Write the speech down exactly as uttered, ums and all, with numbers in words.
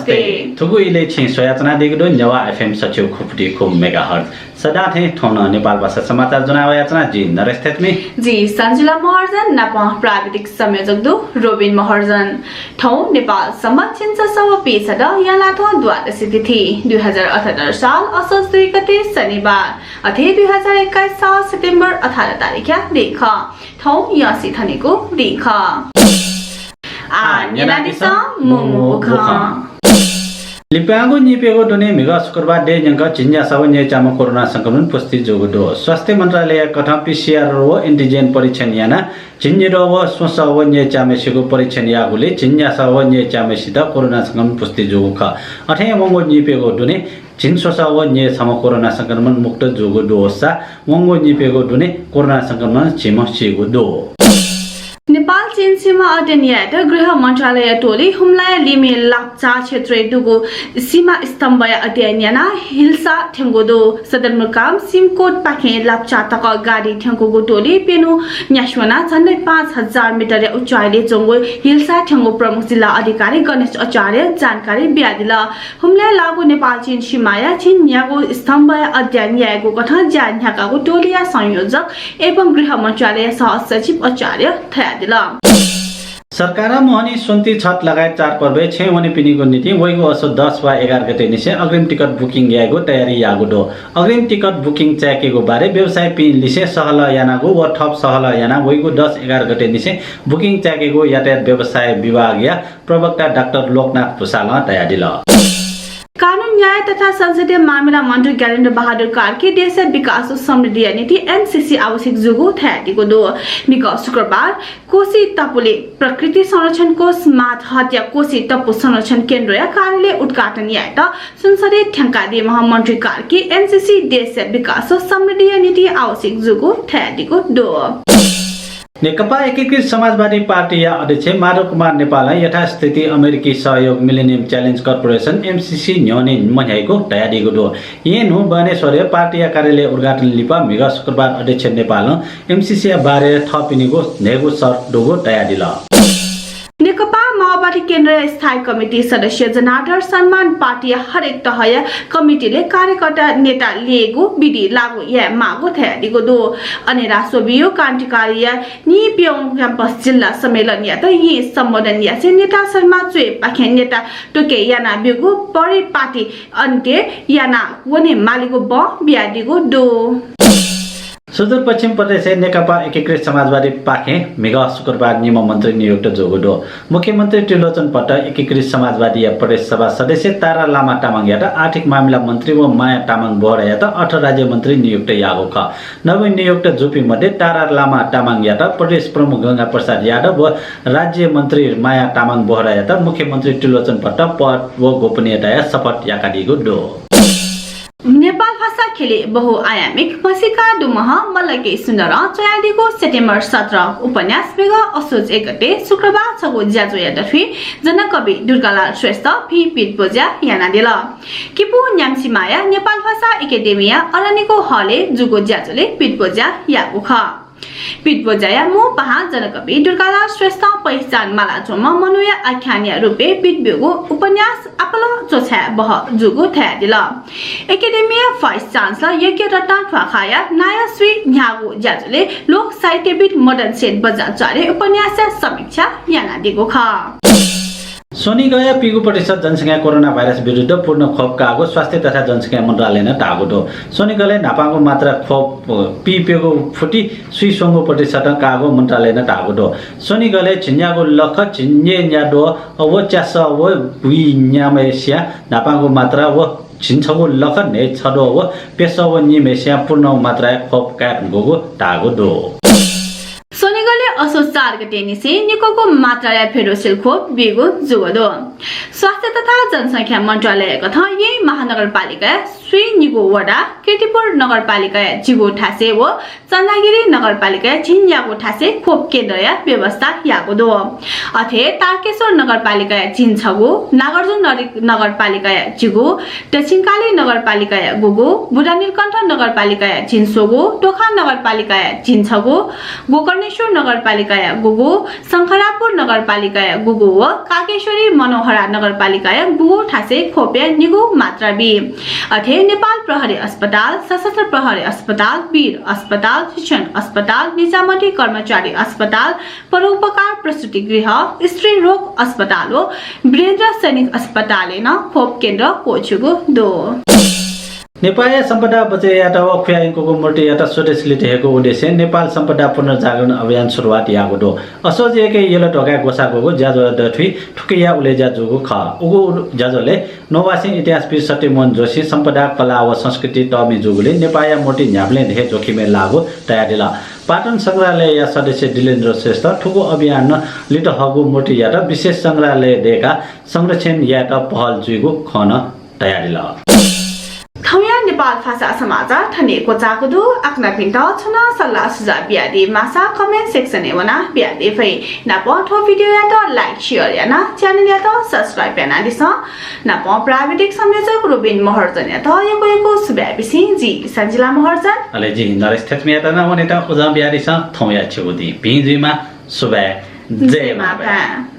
थुगु इलय् छिं स्वयाच्वनादीगु दु नेवाः एफएम सच्छि खुपुटी खु मेगाहर्ज। सदां थें थौं नं नेपाल भाषा समाचार ज्वना वयाच्वना जि नरेश थेतमी। जि सञ्जुला महर्जन नाप प्राविधिक संयोजक दु रोबिन महर्जन। थौं नेपाल सम्बत झिंछसः व पीछदँ यानाथं द्वादशी तिथि दुई हजार अठहत्तर साल असोज दुई गते शनिबार, अथे दुई हजार एक्काइस साल सेप्टेम्बर अठार तारिखया दिं खः। थौं यंसि थनेगु दिं खः। आः न्यनादिसँ मुमु उखं। लिपांगु नीप्यघौ दुने म्हिगः शुक्रबार देय् न्यंक झिंन्यासः व न्यय्‌च्याम्ह कोरोना संक्रमण पुष्टि जूगु दु। स्वास्थ्य मन्त्रालयया कथं पीसीआर व एन्टिजेन परीक्षण यानाः झिंन्यद्वः व स्वसः व न्यय्‌च्याम्हय्‌सिगु परीक्षण याःगुलिं झिंन्यासः व न्यय्‌च्याम्हय्‌सित कोरोना संक्रमण पुष्टि जूगु खः। अथें वंगु नीप्यघौ दुने झिंस्वसः व न्यय्‌छम्ह कोरोना संक्रमण मुक्त जूगु दुसा वंगु नीप्यघौ दुने कोरोना संक्रमण झिम्ह सीगु दु। नेपाल चीन सीमा अध्ययन यायेत गृह मन्त्रालय टोली हुम्लाया लिमे लाप्चा क्षेत्रय् दुगु सीमा स्तम्भया अध्ययन यानाः हिल्सा थ्यंगु दु। सदरमुकाम सिमकोटपाखें लाप्चा तक गाडी थ्यंकूगु टोली प्यन्हु न्यासि वनाः झन्डै पाँच हजार मिटरया उचाइले च्वंगु हिल्सा थ्यंगु प्रमुख जिल्ला अधिकारी गणेश आचार्यं जानकारी बियादिल। हुम्लाय् लाःगु नेपाल चीन सीमाया झिंन्यागू स्तम्भया अध्ययन यायेगु कथं ज्या न्ह्याकागु टोलीया संयोजक एवं गृह मन्त्रालय सहसचिव आचार्यं धयादिल। सरकारं मोहनी, स्वन्ति, छठ लगायत चाडपर्वय् छेँय् वनीपिनिगु निंतिं वइगु असोज दस वा एघार गते निसें अग्रिम टिकट बुकिङ यायेगु तयारी याःगु दु। अग्रिम टिकट बुकिङ चाय्‌केगु बारे व्यवसायीपिं लिसें सहलह यानागु व थप सहलह यानाः वइगु दस एघार गते निसें बुकिङ चाय्‌केगु यातायात व्यवसाय विभागया प्रवक्ता डाक्टर लोकनाथ भुसालं धयादिल। कानून, न्याय तथा संसदीय मामिला मन्त्री ज्ञानेन्द्र बहादुर कार्की देशया विकास व समृद्धिया निंतिं एमसीसी आवश्यक जूगु धयादीगु दु। म्हिगः शुक्रबार कोशी तपुले प्रकृति संरक्षण कोष मातहतया कोशी तपु संरक्षण केन्द्रया कार्यालय उद्घाटन यायेत संसदय् थ्यंकादीम्ह मन्त्री कार्की एमसीसी देशया विकास व समृद्धिया निंतिं आवश्यक जूगु धयादीगु दु। नेकपा एकीकृत समाजवादी पार्टीया अध्यक्ष माधव कुमार नेपालं यथास्थिति अमेरिकी सहयोग मिलेनियम च्यालेन्ज कर्पोरेसन, एमसीसी, न्ह्यःने मन्ह्याइगु धयादीगु दु। येँ न्हू बनेश्वरय् पार्टीया कार्यालय उद्घाटन लिपा म्हिगः शुक्रबार अध्यक्ष नेपालं एमसीसीया बारे थःपिनिगु न्हय्‌गू शर्त दुगु धयादिल। नेकपा माओवादी केन्द्रया स्थायी कमिटी सदस्य जनार्दन शर्मां पार्टीया हरेक तहया कमिटीले कार्यकर्ता नेता ल्ययेगु विधि लागू यायेमाःगु धयादीगु दु। अनेरा स्वबियु क्रान्तिकारीया नीप्यघौ क्याम्पस जिल्ला सम्मेलनयात येँ सम्बोधन यासें नेता शर्मां च्वय्‌पाखें नेता त्वके यानाब्यूगु परिपाटी अन्त्य याना वनेमालीगु बँ बियादीगु दु। सुदूरपश्चिम प्रदेशय् नेकपा एकीकृत समाजवादीपाखें म्हिगः शुक्रबार निम्ह मन्त्री नियुक्त जूगु दु। मुख्यमन्त्री त्रिलोचन भट्ट एकीकृत समाजवादीया प्रदेश सभा सदस्य तारा लामा तामाङयात आर्थिक मामिला मन्त्री व माया तामाङ बोहरायात अर्थ राज्यमन्त्री नियुक्त याःगु खः। नवनियुक्त जूपिं मध्ये तारा लामा तामाङयात प्रदेश प्रमुख गंगा प्रसाद यादव व राज्यमन्त्री माया तामाङ बोहरायात मुख्यमन्त्री त्रिलोचन भट्ट पद व गोपनीयताया शपथ याकादीगु दु। नेपाल भाषा ख्यलय् बहुआयामिक म्हसीका दुम्ह मल्लके सुन्दरं च्वयादीगु सेप्टेम्बर सत्र उपन्यास म्हिगः असोज एक गते शुक्रबार छगू ज्याझ्वःया दथुइ जनकवि दुर्गालाल श्रेष्ठ भिं पितब्वज्या यानादिल। किपू न्याम्सिमाया नेपाल भाषा एकेडेमीया अरनिगू हलय् जूगु ज्याझ्वलय् पितब्वज्या याःगु खः। पितब्वज्याया मू पाहां जनकवि दुर्गालाल श्रेष्ठं पहिचान मालाच्वंम्ह मनूया आख्यानया रूपय् पितब्यूगु उपन्यास आपालं च्वछाये बहः जूगु धयादिल। एकेडेमीया भाइस चान्सलर यज्ञरत्न ध्वाखाया नायःसुइ न्ह्याःगु ज्याझ्वलय् लोक साहित्यविद् मदन सेठ बज्राचार्यं उपन्यासया समीक्षा यानादीगु खः। स्वनिगःया पीगू प्रतिशत जनसंख्या कोरोना भाइरस विरुद्ध पूर्ण खोप काःगु स्वास्थ्य तथा जनसंख्या मन्त्रालयनं धाःगु दु। स्वनिगलय् न्हापांगु मात्रा खोप, अ, पीप्यघौ फुति स्वीस्वंगू प्रतिशतं काःगु मन्त्रालयनं धाःगु दु। स्वनिगलय् झिंन्यागू लख झिंन्यन्याद्वः व च्यासः व बुइन्याम्हय्‌सिया न्हापांगु मात्रा व झिंछगू लख न्हय्‌छद्वः व प्यसः व नीम्हय्‌सिया पूर्ण मात्राया खोप काये धुंकूगु धाःगु दु। स्वनिगलय् असोज चार गते निसें निक्वःगु मात्राया भेरोसिल खोप बीगु जूगु दु। स्वास्थ्य तथा जनसंख्या मन्त्रालय कथं येँ महानगरपालिकाया स्वीनिगू वडा, कीर्तिपुर नगरपालिकाया झिगू थासय् व चन्द्रागिरी नगरपालिकाया झिंन्यागू थासय् खोप केन्द्रया व्यवस्था याःगु दु। अथे तारकेश्वर नगरपालिकाया झिंछगू, नागार्जुन नरि-, नगरपालिकाया झिगू, दक्षिणकाली नगरपालिकाया गुगू, बुढानीलकण्ठ नगरपालिकाया झिंस्वगू, तोखा नगरपालिकाया झिंछगू, गोकर्णेश्वर नगरपालिकाया गुगू, शंखरापुर नगरपालिकाया गुगू व कागेश्वरी मनोहर नगरपालिकाया गुगु थासय् ख्वपया निगू मात्रा बी। अथे नेपाल प्रहरी अस्पताल, सशस्त्र प्रहरी अस्पताल, वीर अस्पताल, शिक्षण अस्पताल, निजामती कर्मचारी अस्पताल, परोपकार प्रसूति गृह, स्त्री रोग अस्पताल व वीरेन्द्र सैनिक अस्पतालय् नं ख्वप केन्द्र क्वःछिउगु दु। नेपाःया सम्पदा बचय् यायेत व खुयायंकूगु मूर्तियात स्वदेशलित हयेकूगु उद्देश्यं नेपाल सम्पदा पुनर्जागरण अभियान सुरुवात याःगु दु। असोज एक यलः धोकाय् ग्वसाः ग्वःगु ज्याझ्वः दथुइ थुकिया उलेज्या जूगु खः। उगु ज्याझ्वलय् नवाःसिं इतिहासविद् सत्यमोहन जोशीं सम्पदा, कला व संस्कृति तःमि जूगुलिं नेपाःया मूर्ति न्ह्याबलें हे जोखिमय् लाःगु तयादिल। पाटन संग्रहालयया सदस्य दिलेन्द्र श्रेष्ठं थुगु अभियानं लित हःगु मूर्तियात विशेष संग्रहालयय् दय्काः संरक्षण यायेत पहल जुइगु खँ नं तयादिल। थौंया नेपाल भाषा समाचार थन हे क्वचाःगु दु। आः छिकपिन्त छुं नं सल्लाह सुझाव बियादी माःसा comment section-य् वनाः बियादी फइ। नापं थ्व video-यात like, share यानाः channel-यात subscribe यानादिसँ। नापं प्राविधिक संयोजक रुबिन महर्जनयात यक्व यक्व सुभाय् बिसें जि सञ्जिला महर्जन। अले जि नरेश थेच्मीयात नं वनेत उजं बियादिसँ। थौंया छिगु दिं भिं जुइमा। सुभाय्। जय मांभाय्।